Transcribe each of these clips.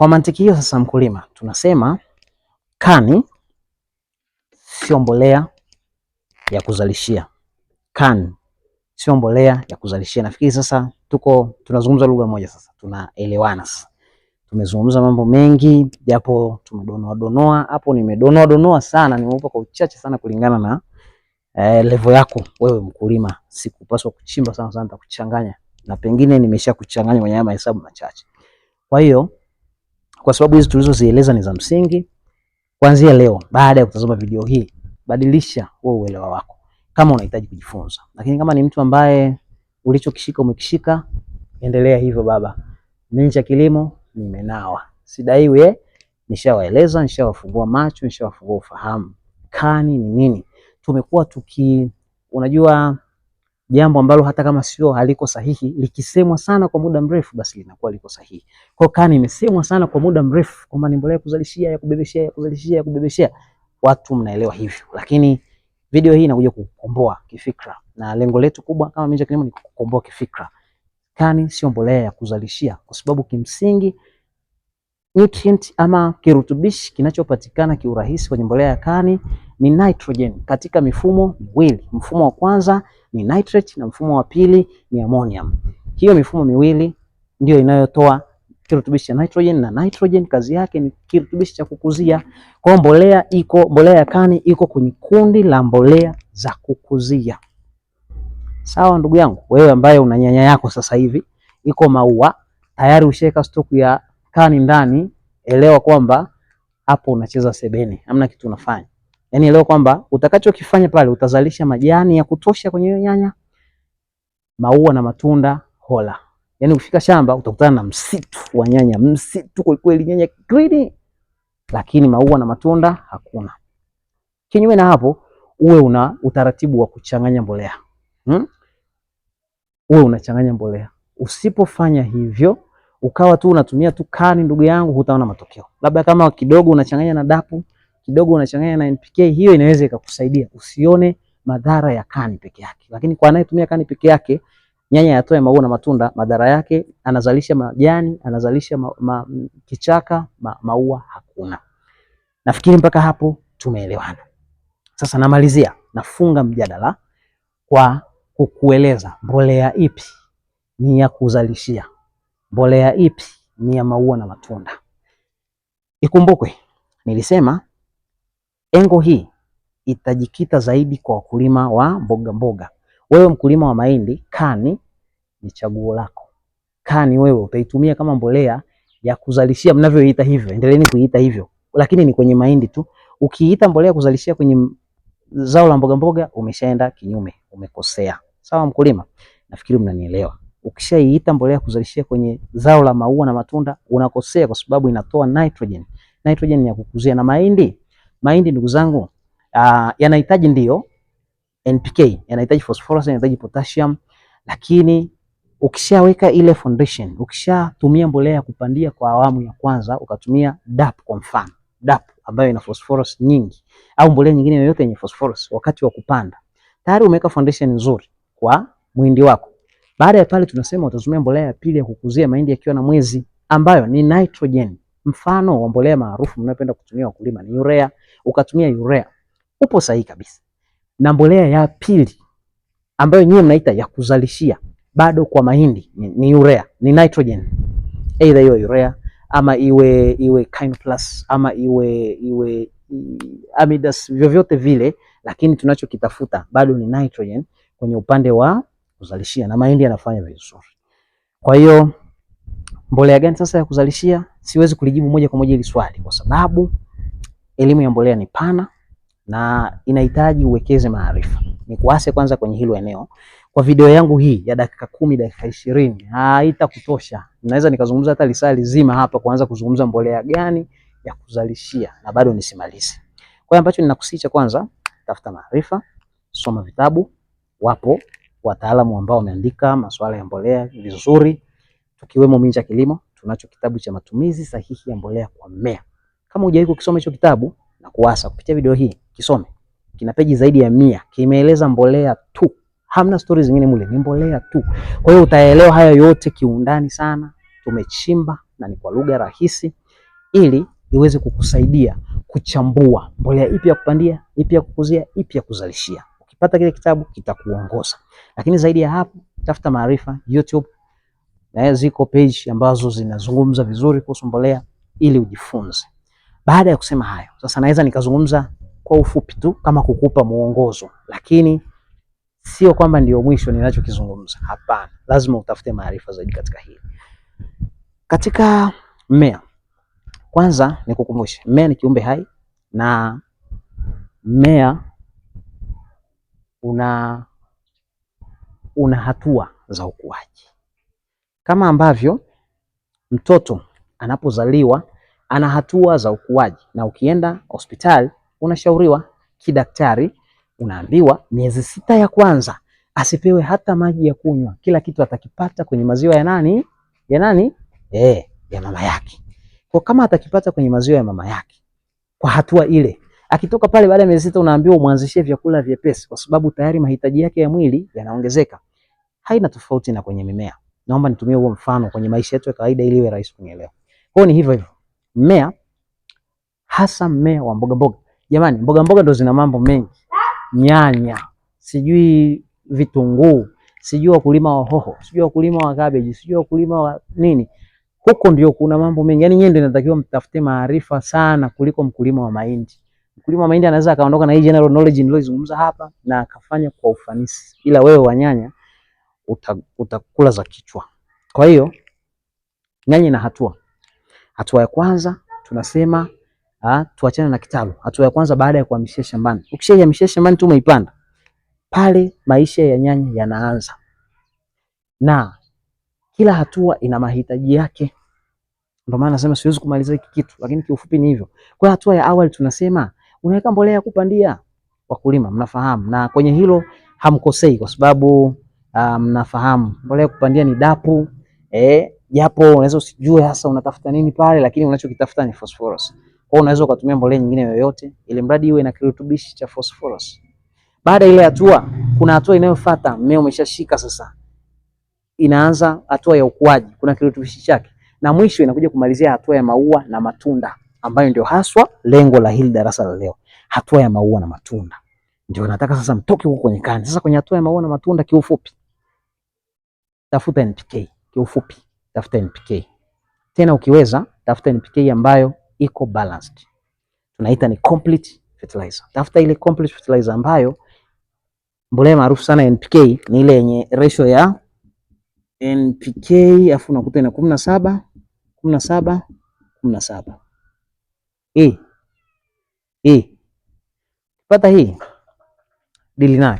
Kwa mantiki hiyo sasa, mkulima, tunasema kani sio mbolea ya kuzalishia. Kani sio mbolea ya kuzalishia. Nafikiri sasa tuko tunazungumza lugha moja sasa, tunaelewana sasa. Tumezungumza mambo mengi japo tumedonoa donoa hapo, nimedonoa donoa sana, nimeupa kwa uchache sana kulingana na level yako wewe mkulima. Sikupaswa kuchimba sana sana, nitakuchanganya na pengine nimesha kuchanganya kwenye haya mahesabu machache. Kwa hiyo kwa sababu hizi tulizozieleza ni za msingi, kuanzia leo, baada ya kutazama video hii, badilisha wewe uelewa wako kama unahitaji kujifunza. Lakini kama ni mtu ambaye ulichokishika umekishika, endelea hivyo baba. Minja Kilimo nimenawa, sidaiwi eh? Nishawaeleza, nishawafungua macho, nishawafungua ufahamu. Kani ni nini? Tumekuwa tuki, unajua jambo ambalo hata kama sio haliko sahihi likisemwa sana kwa muda mrefu basi linakuwa liko sahihi. Kwa hiyo kani imesemwa sana kwa muda mrefu kwamba ni mbolea ya kuzalishia, ya kubebeshea, ya kuzalishia, ya kubebeshea. Watu mnaelewa hivyo, lakini video hii inakuja kukukomboa kifikra, na lengo letu kubwa kama Minja Kilimo ni kukukomboa kifikra. Kani sio mbolea ya kuzalishia, kwa sababu kimsingi nutrient ama kirutubishi kinachopatikana kiurahisi kwenye mbolea ya kani ni nitrogen katika mifumo miwili. Mfumo wa kwanza ni nitrate na mfumo wa pili ni ammonium. Hiyo mifumo miwili ndio inayotoa kirutubishi cha nitrogen, na nitrogen kazi yake ni kirutubishi cha kukuzia. Kwa hiyo mbolea ya kani iko kwenye kundi la mbolea za kukuzia. Sawa ndugu yangu, wewe ambaye una nyanya yako sasa hivi iko maua tayari, ushaweka stock ya kani ndani, elewa kwamba hapo unacheza sebene, hamna kitu unafanya. Yaani elewa kwamba utakachokifanya pale utazalisha majani ya kutosha kwenye hiyo nyanya, maua na matunda hola. Yaani ukifika shamba utakutana na msitu wa nyanya, msitu kwa kweli, nyanya green, lakini maua na matunda hakuna. Kinyume na hapo, uwe una utaratibu wa kuchanganya mbolea. Uwe unachanganya mbolea. Usipofanya hivyo ukawa tu unatumia tu kani, ndugu yangu, hutaona matokeo. Labda kama kidogo unachanganya na dapu, kidogo unachanganya na NPK, hiyo inaweza ikakusaidia usione madhara ya kani peke yake. Lakini kwa anayetumia kani peke yake, nyanya yatoe maua na matunda, madhara yake anazalisha majani, anazalisha kichaka, maua hakuna. Nafikiri mpaka hapo tumeelewana. Sasa namalizia, nafunga mjadala kwa kukueleza mbolea ipi ni ya kuzalishia, mbolea ipi ni ya maua na matunda. Ikumbukwe nilisema engo hii itajikita zaidi kwa wakulima wa mboga mboga. Wewe mkulima wa mahindi, kani ni chaguo lako. Kani wewe utaitumia kama mbolea ya kuzalishia, mnavyoiita hivyo, endeleeni kuiita hivyo, lakini ni kwenye mahindi tu. Ukiita mbolea ya kuzalishia kwenye zao la mboga mboga, umeshaenda kinyume, umekosea. Sawa mkulima, nafikiri mnanielewa. Ukishaiita mbolea ya kuzalishia kwenye zao la maua na matunda, unakosea kwa sababu inatoa nitrogen. Nitrogen ni ya kukuzia. Na mahindi, mahindi ndugu zangu, yanahitaji ndio NPK, yanahitaji phosphorus, yanahitaji potassium, lakini ukishaweka ile foundation, ukishatumia mbolea ya kupandia kwa awamu ya kwanza, ukatumia DAP kwa mfano, DAP ambayo ina phosphorus nyingi au mbolea nyingine yoyote yenye phosphorus wakati wa kupanda, tayari umeweka foundation nzuri kwa muhindi wako. Baada ya pale, tunasema utatumia mbolea ya pili ya kukuzia mahindi yakiwa na mwezi, ambayo ni nitrogen. Mfano wa mbolea maarufu mnayopenda kutumia wakulima ni urea. Ukatumia urea, upo sahihi kabisa. Na mbolea ya pili ambayo nyinyi mnaita ya kuzalishia bado kwa mahindi ni urea, ni nitrogen. Either iwe urea ama iwe Kine Plus ama iwe Amidas, vyovyote vile, lakini tunachokitafuta bado ni nitrogen kwenye upande wa kuzalishia, na mahindi yanafanya vizuri. Kwa hiyo mbolea gani sasa ya kuzalishia? Siwezi kulijibu moja kwa moja hili swali kwa sababu elimu ya mbolea ni pana na inahitaji uwekeze maarifa. Nikuase kwanza kwenye hilo eneo. Kwa video yangu hii ya dakika 10, dakika 20 haitakutosha. Naweza nikazungumza hata lisaa lizima hapa kuanza kuzungumza mbolea gani ya kuzalishia na bado nisimalize. Kwa hiyo ambacho ninakusicha kwanza, tafuta maarifa, soma vitabu, wapo wataalamu ambao wameandika masuala ya mbolea vizuri, tukiwemo Minja Kilimo, tunacho kitabu cha matumizi sahihi ya mbolea kwa mmea. Kama hujawahi kukisoma hicho kitabu, na kuasa kupitia video hii kisome. Kina peji zaidi ya 100, kimeeleza mbolea tu. Hamna stories zingine mule, ni mbolea tu. Kwa hiyo utaelewa haya yote kiundani sana. Tumechimba na ni kwa lugha rahisi. ili iweze kukusaidia kuchambua mbolea ipi ya kupandia, ipi ya kukuzia, ipi ya kuzalishia. Ukipata kile kitabu kitakuongoza. Lakini zaidi ya hapo, tafuta maarifa YouTube, na ziko page ambazo zinazungumza vizuri kuhusu mbolea ili ujifunze. Baada ya kusema hayo, sasa naweza nikazungumza kwa ufupi tu kama kukupa muongozo, lakini sio kwamba ndio mwisho ninachokizungumza. Hapana, lazima utafute maarifa zaidi katika hili. Katika mmea, kwanza nikukumbushe, mmea ni kiumbe hai na mmea una hatua za ukuaji. Kama ambavyo mtoto anapozaliwa ana hatua za ukuaji, na ukienda hospitali unashauriwa kidaktari, unaambiwa miezi 6 ya kwanza asipewe hata maji ya kunywa, kila kitu atakipata kwenye maziwa ya nani? Ya nani? Ya mama yake. Kwa kama atakipata kwenye maziwa ya mama yake kwa hatua ile, akitoka pale baada ya miezi 6 unaambiwa umwanzishie vyakula vyepesi, kwa sababu tayari mahitaji yake ya mwili yanaongezeka. Haina tofauti na kwenye mimea. Naomba nitumie huo mfano kwenye maisha yetu ya kawaida ili iwe rahisi kunielewa. Kwa hiyo ni hivyo hivyo. Mmea, hasa mmea wa mboga mboga. Jamani, mboga mboga ndo zina mambo mengi. Nyanya, sijui vitunguu, sijui wakulima wa hoho, sijui wakulima wa cabbage, sijui wakulima wa nini. Huko ndio kuna mambo mengi. Yaani nyinyi ndio inatakiwa mtafute maarifa sana kuliko mkulima wa mahindi. Mkulima wa mahindi anaweza akaondoka na hii general knowledge niliyozungumza hapa na akafanya kwa ufanisi. Ila wewe wa nyanya utakula za kichwa. Kwa hiyo nyanya ina hatua. Hatua ya kwanza tunasema tuachane na kitalu. Hatua ya kwanza baada ya kuhamishia shambani. Ukishahamishia shambani tu umeipanda, pale maisha ya nyanya yanaanza. Na kila hatua ina mahitaji yake. Ndio maana nasema siwezi kumaliza hiki kitu, lakini kiufupi ni hivyo. Kwa hatua ya awali tunasema unaweka mbolea ya kupandia. Wakulima mnafahamu, na kwenye hilo hamkosei kwa sababu mnafahamu mbolea ya kupandia ni dapu. Japo unaweza usijue hasa unatafuta nini pale, lakini unachokitafuta ni phosphorus. Kwa hiyo unaweza ukatumia mbolea nyingine yoyote ili mradi iwe na kirutubishi cha phosphorus. Baada ile hatua, kuna hatua inayofuata, mmea umeshashika sasa. Inaanza hatua ya ukuaji, kuna kirutubishi chake. Na mwisho inakuja kumalizia hatua ya maua na matunda, ambayo ndio haswa lengo la hili darasa la leo. Hatua ya maua na matunda. Ndio nataka sasa mtoke huko kwenye kani. Sasa kwenye hatua ya maua na matunda, kiufupi, tafuta NPK. Kiufupi, tafuta NPK. Tena ukiweza, tafuta NPK ambayo iko balanced. Tunaita ni complete fertilizer. Tafuta ile complete fertilizer ambayo mbolea maarufu sana NPK ni ile yenye ratio ya NPK afu unakuta ina 17, 17, 17. Pata hii, dili nayo.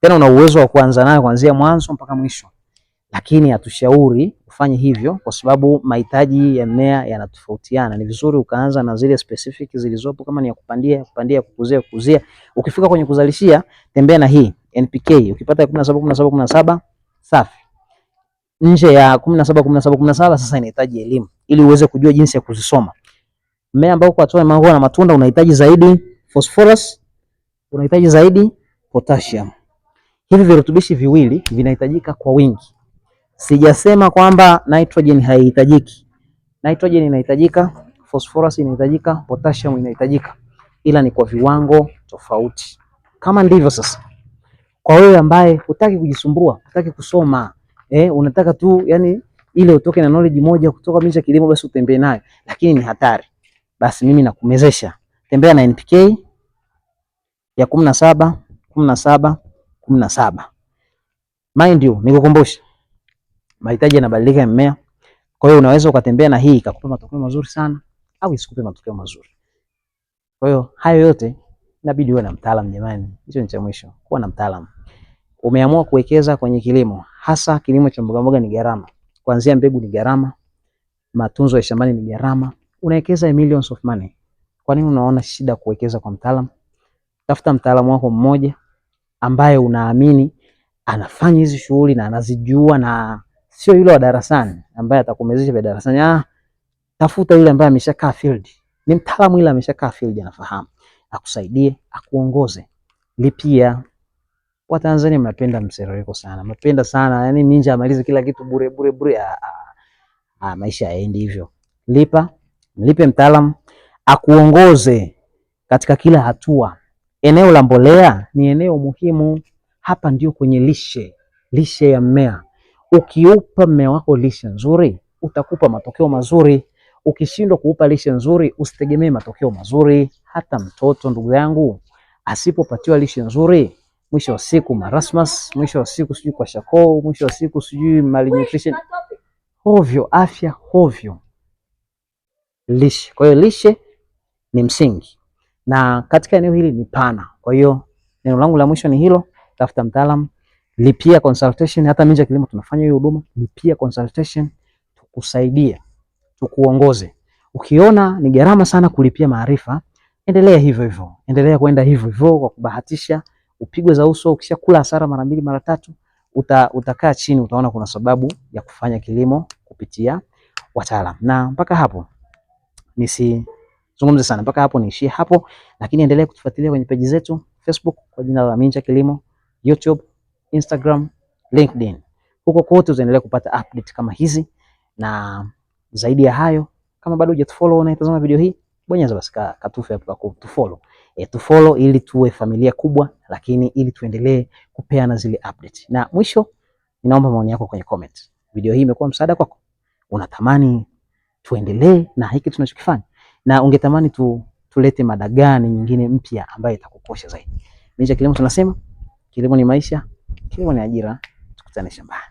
Tena una uwezo wa kuanza nayo kuanzia mwanzo mpaka mwisho. Lakini hatushauri ufanye hivyo kwa sababu mahitaji ya mmea yanatofautiana. Ni vizuri ukaanza na zile specific zilizopo, kama ni ya kupandia, kupandia, kukuzia, kukuzia. Ukifika kwenye kuzalishia, tembea na hii NPK. Ukipata 17, 17, 17, safi. Nje ya 17, 17, 17 sasa inahitaji elimu ili uweze kujua jinsi ya kuzisoma. Mmea ambao kwa hatua ya maua na matunda unahitaji zaidi phosphorus, unahitaji zaidi potassium. Hivi virutubishi viwili vinahitajika kwa wingi. Sijasema kwamba nitrogen haihitajiki. Nitrogen inahitajika, phosphorus inahitajika, potassium inahitajika, ila ni kwa viwango tofauti. Kama ndivyo sasa, kwa wewe ambaye hutaki kujisumbua, hutaki kusoma, unataka tu yani ile utoke na knowledge moja kutoka Minja Kilimo basi utembee nayo, lakini ni hatari. Basi mimi nakumezesha, tembea na NPK ya 17, 17, 17. Mind you, nikukumbushe, mahitaji yanabadilika ya mmea. Kwa hiyo unaweza ukatembea na hii ikakupa matokeo mazuri sana au isikupe matokeo mazuri. Kwa hiyo hayo yote inabidi uwe na mtaalamu jamani. Hicho ni cha mwisho, kuwa na mtaalamu. Umeamua kuwekeza kwenye kilimo, hasa kilimo cha mboga mboga ni gharama. Kuanzia mbegu ni gharama, matunzo ya shambani ni gharama. Unawekeza millions of money. Kwa nini unaona shida kuwekeza kwa mtaalamu? Tafuta mtaalamu wako mmoja ambaye unaamini anafanya hizi shughuli na anazijua, na sio yule wa darasani ambaye atakumezesha vya darasani. Tafuta yule ambaye ameshakaa field. Ni mtaalamu yule ameshakaa field, anafahamu. Akusaidie, akuongoze. Lipia. Watanzania mnapenda mserereko sana. Mnapenda sana, yani Minja amalize kila kitu bure bure bure. Maisha hayaendi hivyo. Lipa Mlipe mtaalamu akuongoze katika kila hatua. Eneo la mbolea ni eneo muhimu. Hapa ndio kwenye lishe, lishe ya mmea. Ukiupa mmea wako lishe nzuri, utakupa matokeo mazuri. Ukishindwa kuupa lishe nzuri, usitegemee matokeo mazuri. Hata mtoto ndugu yangu asipopatiwa lishe nzuri, mwisho wa siku marasmus, mwisho wa siku sijui kwa shako, mwisho wa siku sijui malnutrition, hovyo, afya hovyo. Lishe. Kwa hiyo lishe ni msingi, na katika eneo hili ni pana. Kwa hiyo neno langu la mwisho ni hilo, tafuta mtaalamu, lipia consultation. Hata Minja Kilimo tunafanya hiyo huduma, lipia consultation, tukusaidie, tukuongoze. Ukiona ni gharama sana kulipia maarifa, endelea hivyo hivyo, endelea kwenda hivyo hivyo kwa kubahatisha, upigwe za uso. Ukishakula hasara mara mbili mara tatu, utakaa chini, utaona kuna sababu ya kufanya kilimo kupitia wataalamu. Na mpaka hapo nisizungumze sana, mpaka hapo niishie hapo, lakini endelea kutufuatilia kwenye peji zetu Facebook kwa jina la Minja Kilimo, YouTube, Instagram, LinkedIn. Huko kote utaendelea kupata update kama hizi, na zaidi ya hayo, kama bado hujatufollow na unatazama video hii, bonyeza basi katufe hapo kwa kutufollow. Tufollow ili tuwe familia kubwa, lakini ili tuendelee kupeana zile update. Na mwisho, ninaomba maoni yako kwenye comment. Video hii imekuwa msaada kwako? Unatamani tuendelee na hiki tunachokifanya? Na ungetamani tulete mada gani nyingine mpya ambayo itakukosha zaidi? Minja Kilimo tunasema kilimo ni maisha, kilimo ni ajira. Tukutane shambani.